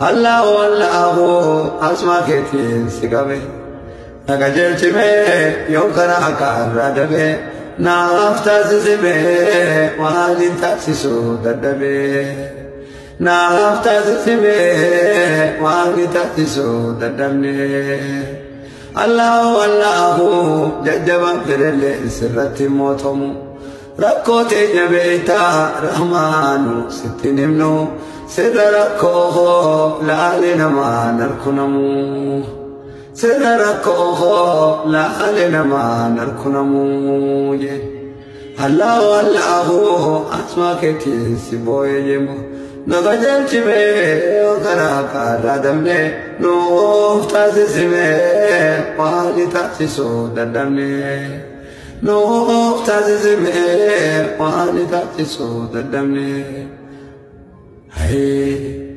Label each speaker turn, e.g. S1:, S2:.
S1: Allahu Allahu asmaa keetiin si qabe. Na qajeelchimee yoo karaa haqaarraa dabee naaf taasisimee waan hin taasisu dadhabee. Naaf taasisimee waan hin taasisu dadhabnee. Allahu Allahu jajjabaan fedhellee sirratti mootomu. Rakkoo teenya beektaa rahmaanu sitti himnu. Sirra rakkoo laale namaan harkunamu. Sirra rakkoo laale namaan harkunamu. Allahu Allahu asmaa keetiin si boo'ee jemu. Nu qajeelchimee karaa kaarraa dabnee nuuf taasisimee waan taasisuu dadhabnee. Nuuf taasisimee waan taasisuu dadhabnee. Hey.